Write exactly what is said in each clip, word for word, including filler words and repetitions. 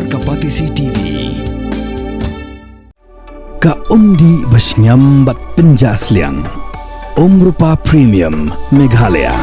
Ka Batesi T V. Ka umdih ba shngiam bad pynjah sliang. Umrupa Premium Meghalaya.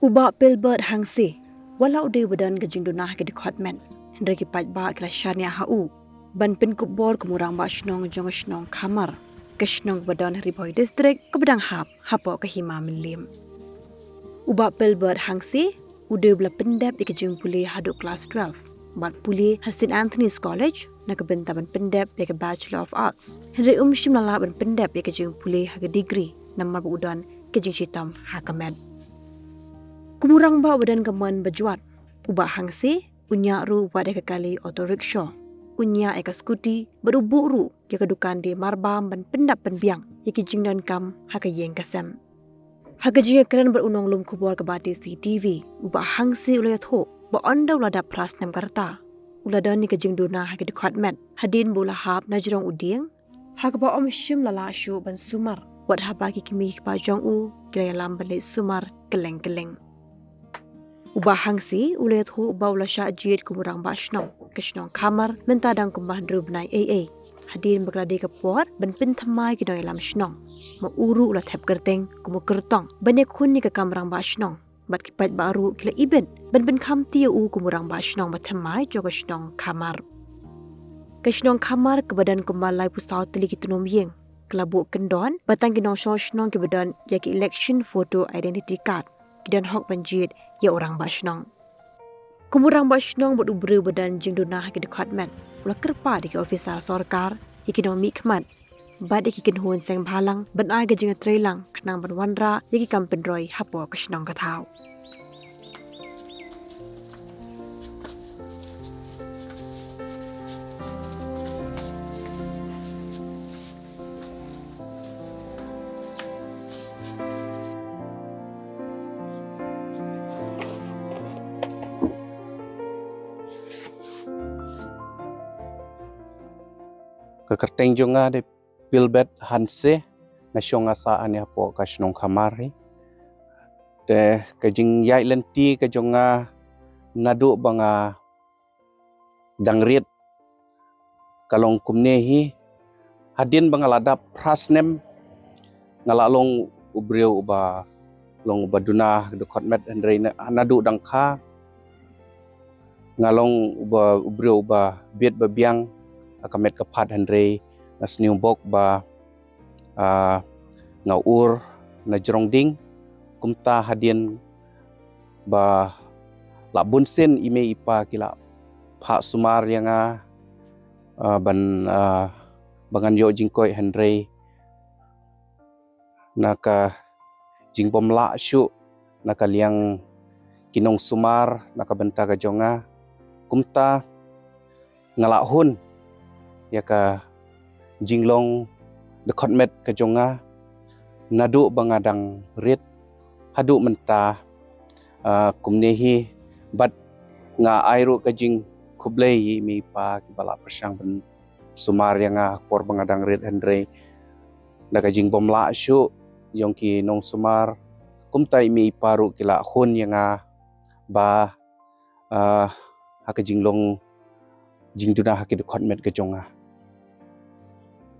U Bah Pilbert Hangse, wat la u dei ba don ka jingduna ha ki dkhot met, hynrei ki paidbah ki la shaniah ha u ban pynkup bor kum u rangbah shnong jong ka shnong Khamar, ka shnong ba don ha Ri Bhoi District, kaba dang hap hapoh ka Hima Mylliem. U Bah Pilbert Hangse u dei ba la pyndep ïa ka jingpule haduh klas twelve bad pule ha St Anthony's College na ka bynta ban pyndep ïa ka Bachelor of Arts. Hynrei um shym la lah ban pyndep ïa ka jingpule ha ka degree namar ba u don ka jingshitom ha ka met. Kum u rangbah ba don ka mon ba jwat, u Bah Hangse u ñiah ruh wat ïa ka kali auto rickshaw, u ñiah ïa ka scooty bad u buh ruh ïa ka dukan die marbam ban pyndap pynbiang ïa ki jingdonkam ha ka ïing ka sem. Ha ka jingïakren bad u nonglum khubor ka Batesi T V, u Bah Hangse u la ïathuh ba ynda u la dap phra snem ka rta, u la don ïa ka jingduna ha ki dkhot met hadien ba u la hap na jrong u dieng, ha kaba um shym la lah shuh ban sumar wat haba ki kmie ki kpa jong u ki la ïalam ban leit sumar kylleng kylleng. U Bah Hangse u la ïathuh ba u la shah jied kum u rangbah shnong ka shnong Khamar mynta dang kumba hynriew bnai eiei, hadien ba ka la dei ka por ban pynthymmai ki nongïalam shnong. Ma u ruh u la thep kyrteng kum u kyrtong ban ïakhun ïa ka kam rangbah shnong, bad ki paidbah ruh ki la ibit ban pynkham ti ïa u kum u rangbah shnong bathymmai jong ka shnong Khamar. Ka shnong Khamar kaba don kumba laiphew saw tylli ki tnum ïing ka la buh kyndon ba tang ki nongshong shnong kiba don ïa ki election photo identity card ki don hok ban jied ïa u rangbah shnong. Kum u rangbah shnong bad u briew ba don jingduna ha ki dkhot met, u la kyrpad ïa ki officer sorkar, ïa ki nongmihkhmat bad ïa ki kynhun seng bhalang ban ai ka jingïatreilang khnang ban wanrah ïa ki kam pynroi hapoh ka shnong ka thaw. Ka kyrteng jong nga dei Pilbert Hanse, nga shong nga sah hangne hapoh ka shnong Khamar hi. Te ka jingïaid lynti ka jong nga naduh ba nga dang rit ka long kumne hi. Hadien ba nga la dap phra snem, nga la long u briew uba long uba duna ha ka dkhot met, hynrei na, naduh dang kha nga long uba, u briew uba bit ba biang ha ka met ka phad, hynrei nga sniew bok ba, ah, nga ur na jrong ding. Kumta hadien ba la bun sien i mei i pa ki la phah sumar ïa nga, ah, ban, ah, ba ngan ïoh jingkoit, hynrei na ka jingbymlah shuh na ka liang ki nongsumar na ka bynta ka jong nga. Kumta nga la hun ïa ka jinglong dkhot met ka jong nga naduh ba nga dang rit haduh mynta, ah, kumne hi. Bad nga ai ruh ka jingkhublei ïa i mei i pa kiba la pyrshang ban sumar ïa nga ha ka por ba nga dang rit, hynrei da ka jingbymlah shuh jong ki nongsumar, kumta i mei i pa ruh ki la hun ïa nga ba, ah, ha ka jinglong jingduna ha ki dkhot met ka jong nga.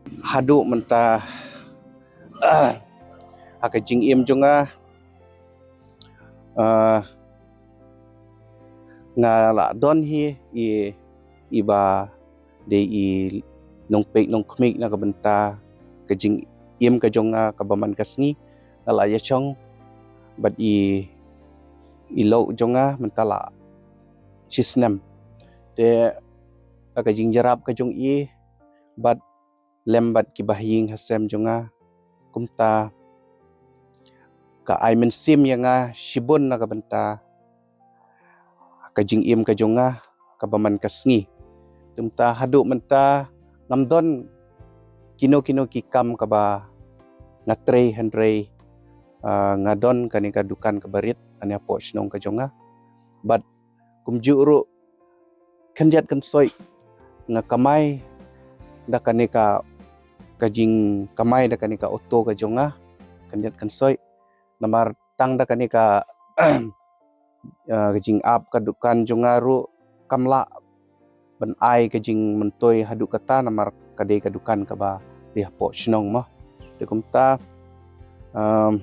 Haduh mynta, ah, ha ka jingim jong nga, ah, nga la don hi i, iba dei i nongpeit nongkhmih na ka bynta ka jingim ka jong nga kaba man ka sngi. Nga la ïashong bad i, i lok jong nga mynta la shisnem. Te ha ka jingjyrap ka jong i bad lem bad kiba ha ïing ha sem jong nga, kumta ka ai mynsiem ïa nga shibun na ka bynta ka jingim ka jong nga kaba man ka sngi. Te mynta haduh mynta ngam don kino kino ki kam kaba nga trei, hynrei ah, nga don kane ka dukan kaba rit hangne hapoh shnong ka jong nga. Bad kumjuh ruh khyndiat khynsoit nga kamai da kane ka, ka jingkamai da kane ka auto ka jong nga khyndiat khynsoit. Namar tang da kane ka, ah, ka jingap ka dukan jong nga ruh kam lah ban ai ka jingmyntoi haduh katta namar ka dei ka dukan kaba dei hapoh shnong mo. Te kumta, um,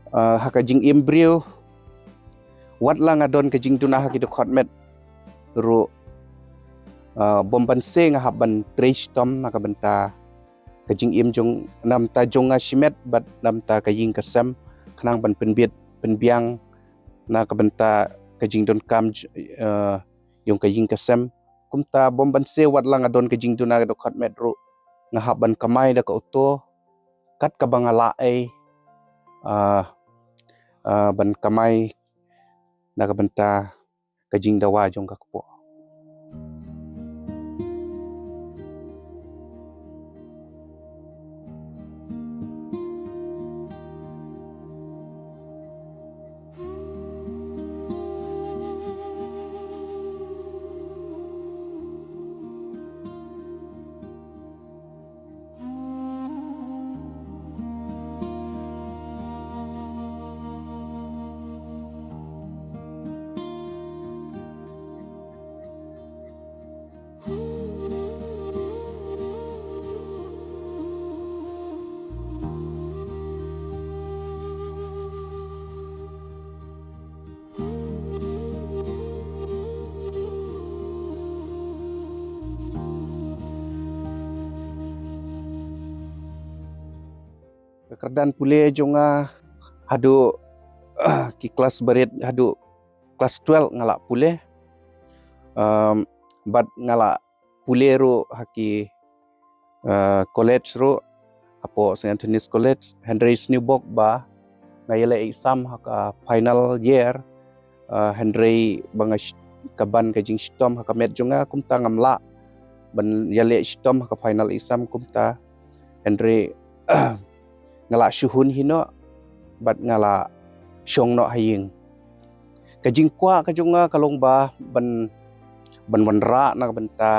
ah, ha ka jingim briew, wat la nga don ka jingduna ha ki dkhot met ruh, ah, bym banse nga hap ban trei shitom na ka bynta ka jingim jong, na ka bynta jong nga shimet bad na ka bynta ka ïing ka sem, khnang ban pynbit pynbiang na ka bynta ka jingdonkam j-, eh, jong ka ïing ka sem. Kumta bym banse wat la nga don ka jingduna ha ka dkhot met ruh nga hap ban kamai da ka auto kat kaba nga lah ei, ah, ah, ban kamai na ka bynta ka jingdawa jong ka kpoh. Ka kyrdan pule jong nga haduh ki klas barit, haduh klas twelve nga la pule. Um, bad nga la pule ruh ha ki, uh, college ruh, hapoh Saint Anthony's College, hynrei sniewbok ba nga ïaleh exam ha ka final year, uh, hynrei ba nga sh-, ka ban ka jingshitom ha ka met jong nga, kumta ngam lah ban ïaleh shitom ha ka final exam kumta. Hynrei nga la shu hun hi noh bad nga la shong noh ha ïing. Ka jingkwah ka jong nga ka long ba ban, ban wanrah na ka bynta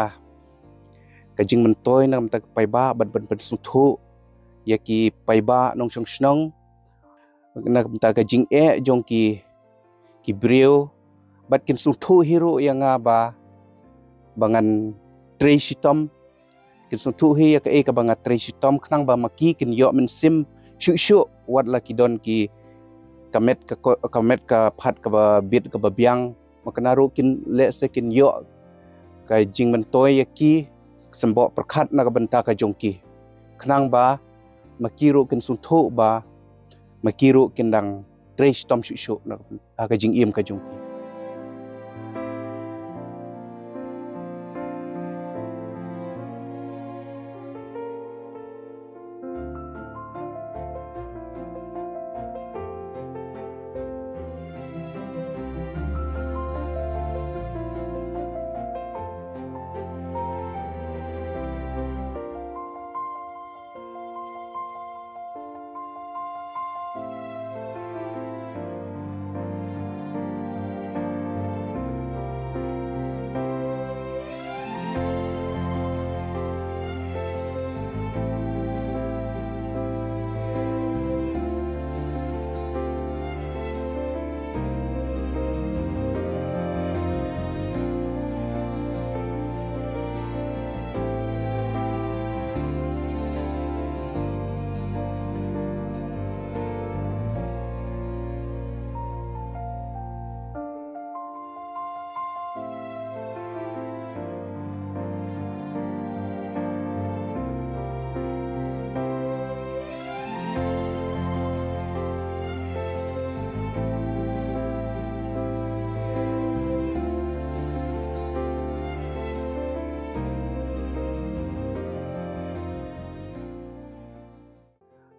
ka jingmyntoi, na ka bynta ka paidbah, ban, ban, ban pynsngewthuh ïa ki paidbah nongshong shnong na ka bynta ka jingeh jong ki, ki briew, bad kin sngewthuh hi ruh ïa nga ba, ba ngan trei shitom, kin sngewthuh hi ïa kaei kaba nga trei shitom, khnang ba ma ki kin ïoh mynsiem shuh shuh wat la ki don ki, ka met ka ko-, ka met ka phad kaba bit kaba biang, ma kane ruh kin lehse kin ïoh ka jingmyntoi ïa ki, ka symboh pyrkhat na ka bynta ka jong ki, khnang ba ma ki ruh kin sngewthuh ba ma ki ruh kin dang trei shitom shuh shuh na, ha ka jingim ka jong ki.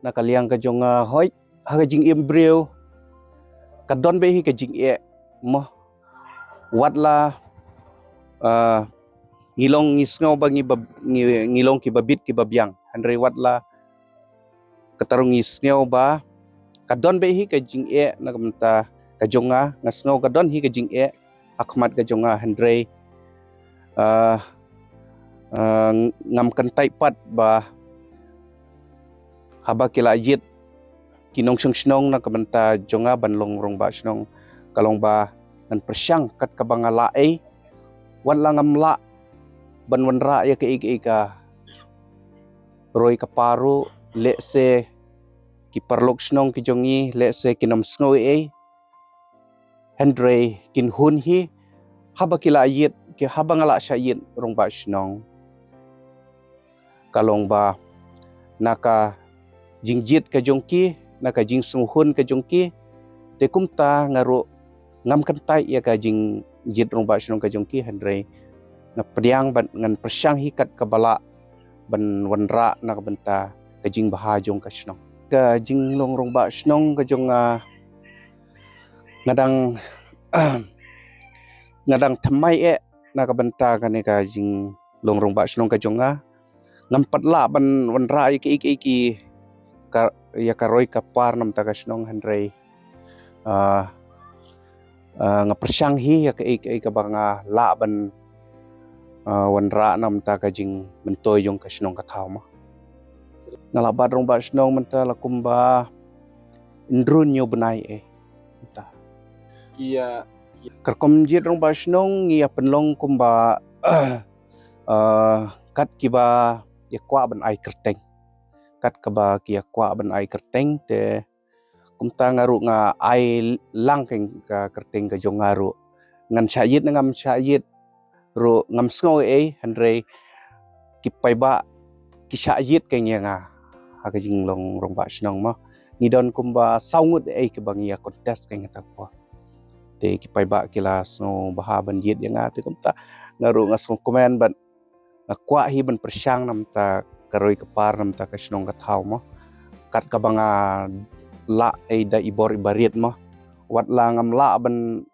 Na ka liang ka jong nga, hooid, ha ka jingim briew ka don bha hi ka jingeh mo. Wat la, ah, ngi long ngi sngew ba ngi ba, ngi, ngi long kiba bit kiba biang, hynrei wat la kata ruh ngi sngew ba ka don beit hi ka jingeh na ka bynta ka jong nga, nga sngew ka don hi ka jingeh ha khmat ka jong nga, hynrei, ah, ah, ngam kyntait pat ba haba ki la ïit ki nongshong shnong na ka bynta jong nga ban long rangbah shnong, ka long ba ngan pyrshang kat kaba nga lah ei, wat la ngam lah ban wanrah ïa kaei kaei ka roi ka par ruh, lehse ki paralok shnong ki jong ngi, lehse kin ym sngew ei ei, hynrei kin hun hi haba ki la ïit, ki haba nga la shah ïit rangbah shnong. Ka long ba na ka jingjied ka jong ki, na ka jingsngew hun ka jong ki, te kumta nga ruh ngam kyntait ïa ka jingjied rangbah shnong ka jong ki, hynrei nga pdiang bad ngan pyrshang hi kat kaba lah ban wanrah na ka bynta ka jingbha jong ka shnong. Ka jinglong rangbah shnong ka jong nga, nga dang, nga dang thymmai eh na ka bynta kane ka jinglong rangbah shnong ka jong nga. Ngam pat lah ban wanrah ïa kaei kaei ki ka, ïa ka roi ka par na ka bynta ka shnong, hynrei, ah, ah, nga pyrshang hi ïa kaei kaei kaba nga lah ban, ah, wanrah na ka bynta ka jingmyntoi jong ka shnong ka thaw mo. Nga la bat rangbah shnong mynta la kumba hynriew hynñiew bnai eh mynta. Ki ïa, ki ïa, ka rukom jied rangbah shnong ngi ïa pynlong kumba, ah, kat kiba ïa kwah ban ai kyrteng. Kat kaba ki ïa kwah ban ai kyrteng, te kumta nga ruh nga ai lang ka, ka kyrteng ka jong nga ruh. Ngan shah ïit ne ngam shah ïit ruh ngam sngew ei ei, hynrei ki paidbah ki shah ïit kein ïa nga ha ka jinglong rangbah shnong mo. Ngi don kumba saw ngut ei ei kiba ngi ïa contest kein ha kata ka por. Te ki paidbah ki la sngewbha ban ïit ïa nga, te kumta nga ruh nga sngewkmen bad nga kwah hi ban pyrshang na ka bynta ka roi ka par na ka bynta ka shnong ka thaw mo. Kat kaba nga lah ei da i bor i barit mo. Wat la ngam lah ban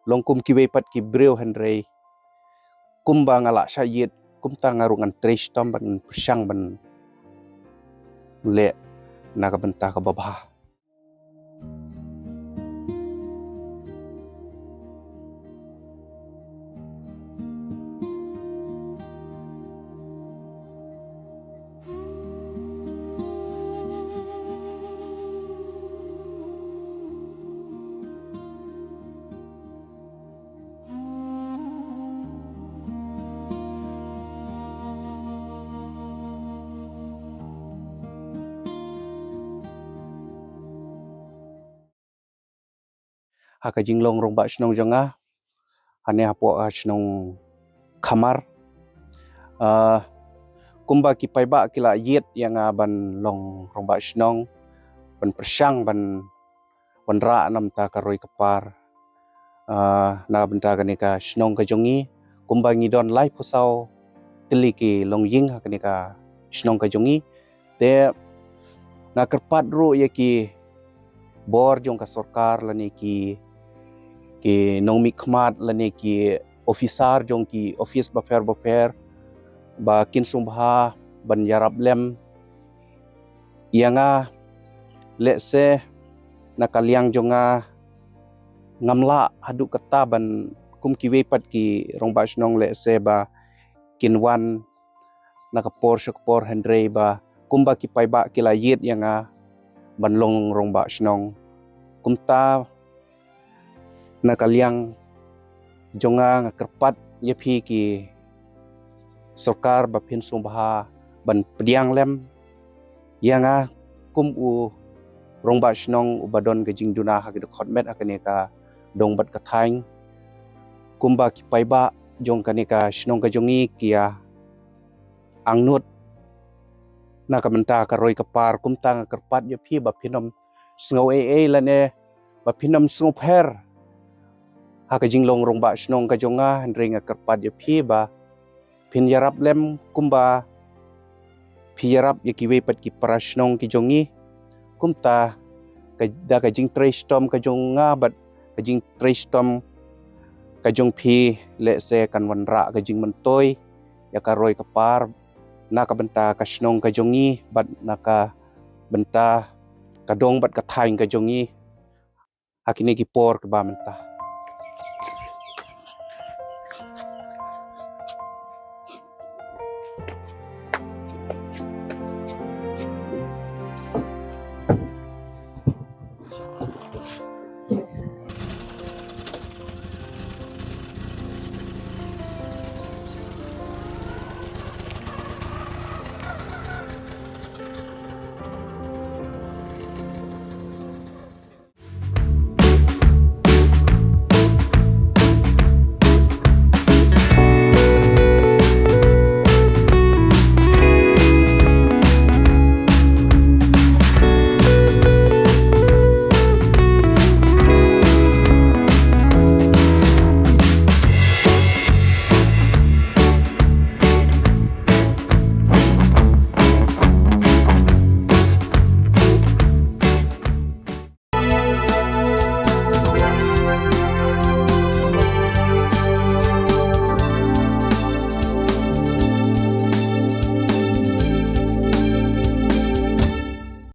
long kum kiwei pat ki briew, hynrei kumba nga la shah ïit, kumta nga ruh ngan trei shitom bad ngan pyrshang ban leh na ka bynta kaba bha. Ha ka jinglong rangbah shnong jong nga hangne hapoh ka shnong Khamar. Ah, kumba ki paidbah ki la ïit ïa nga ban long rangbah shnong, ban pyrshang ban wanrah na ka bynta ka roi ka par, ah, na ka bynta kane ka shnong ka jong ngi, kumba ngi don laiphew saw tylli ki longïing ha kane ka shnong ka jong ngi. Te nga kyrpad ruh ïa ki bor jong ka sorkar lane ki, ki nongmihkhmat lane ki officer jong ki office bapher bapher ba kin sngewbha ban ïarap lem ïa nga, lehse na ka liang jong nga ngam lah haduh katta ban kum kiwei pat ki rangbah shnong, lehse ba kin wan na ka por sha ka por, hynrei ba kumba ki paidbah ki la ïit ïa nga ban long rangbah shnong. Kumta na ka liang jong nga nga kyrpad ïa phi ki sorkar ba phin sngewbha ban pdiang lem ïa nga kum u rangbah shnong uba don ka jingduna ha ka dkhot met ha kane ka dong bad ka thaiñ, kumba ki paidbah jong kane ka shnong ka jong ngi ki ïa angnud na ka bynta ka roi ka par. Kumta nga kyrpad ïa phi ba phin ym sngew ei ei lane ba phin ym sngewpher ha ka jinglong rangbah shnong ka jong nga, hynrei nga kyrpad ïa phi ba phin ïarap lem kumba phi ïarap ïa kiwei pat ki para shnong ki jong ngi. Kumta ka, da ka jingtrei shitom ka jong nga bad ka jingtrei shitom ka jong phi, lehse kan wanrah ka jingmyntoi ïa ka roi ka par na ka bynta ka shnong ka jong ngi bad na ka bynta ka dong bad ka thaiñ ka jong ngi ha kine ki por kiba mynta.